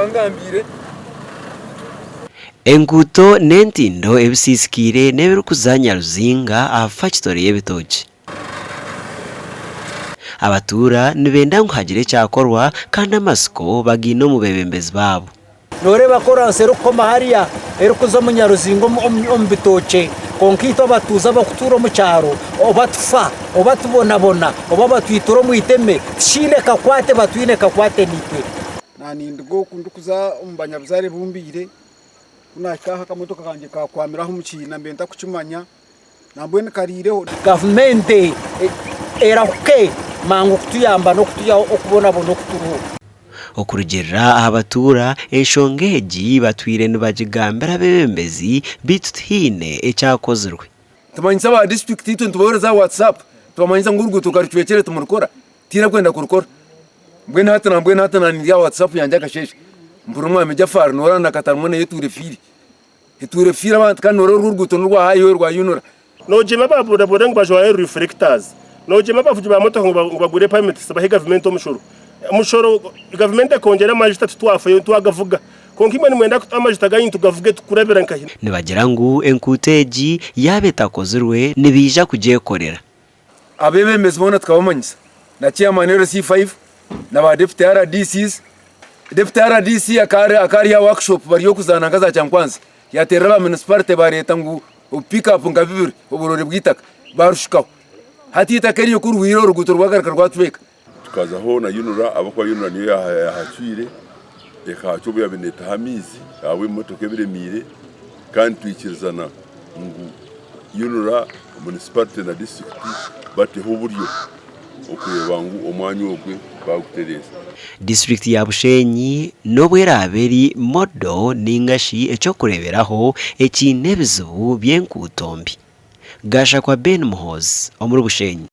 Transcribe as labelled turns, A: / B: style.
A: Bangambiire.
B: Enguuto n'entindo ebisiisikaire n'ebirikuza Nyaruzinga aha fakitore y'ebitookye. Abatuura nibenda ngu hagire ekyakorwa kandi amatsiko bagaine omu beebembezi baabo.
C: Nooreeba koraansi erikukoma hariya erikuza omu Nyaruzinga omu bitookye, kwonka itwe abatuuze abarikutuura omu kyaro oba tufa, oba tubonabona, oba batwitira omu iteme, tikiine kakwate batwine kakwate naitwe.
D: Nanindiga oku ndikuza omu banyabuzaare bu mbaire, ku naahika aha akamotoka kangye kaakwamira aha omu kiina mbe ntakukimanya, nambwenu kariireho.
C: Gavumenti erahuke mangu kutuyamba n'okutwihaho okubonabona oku turiho.
B: Okurugiirira aha batuura, enshonga egi batwire nibagigambira abeebembezi beitu tihaine ekyakozirwe.
A: Tumanyise aba disiturikiti itwe nitubaheereza aha WhatsApp tubamanyisa ngu oruguuto rucwekire timurikora tihaine arikwenda kurukora mbwenu hati nambwenu hati nanye ndi aha WhatsApp yangye akasheeshe mpurire omwami Jafari noreeba na Katarumwe nayo etuura efiire etuura efiire abantu kandi noreeba oru oruguuto norwa highway rwa UNRA.
E: Noogyema aba bodaboda ngu bajware reflectors, noogyema abavugi ba motoka ngu bagure permits bahe gavumenti omushoro. Omushoro gavumenti ekongyera amajuta titwafayo twagavuga kwonka imwe nimwenda amajuta ganyu tugavuge tukurabira nkahi?
B: Nibagira ngu enkuuto egi yaaba etakozirwe nibaija kugyekorera.
A: Abeebembezi boona tukabamanyisa na chairman LC5 na ba deputy RDCs. Deputy RDC akaba ari aha workshop bari okuzaana nka za Kyankwanzi yateerera aba municipality bareeta ngu obu pick up nka bibiri oburoore bw'eitaka barushukaho. Hati eitaka eryo ku rihweire oruguuto rwagaruka rwacweka.
F: Tukazaho na UNRA ahabw'okuba UNRA niyo yaahacwire ekahacwa obu yaabaire neetaha amaizi ahabw'ebimotoka ebiremeire kandi twikirizana ngu UNRA, munisiparite na disiturikiti bateho oburyo okureeba ngu omwanya ogwe baagutereeza.
B: Disiturikiti ya Bushenyi n'obu eraabe eri modo ninga shi eky'okureeberaho ekiine ebizibu by'enkuuto mbi. Gashakwa Ben Muhoozi omuri Bushenyi.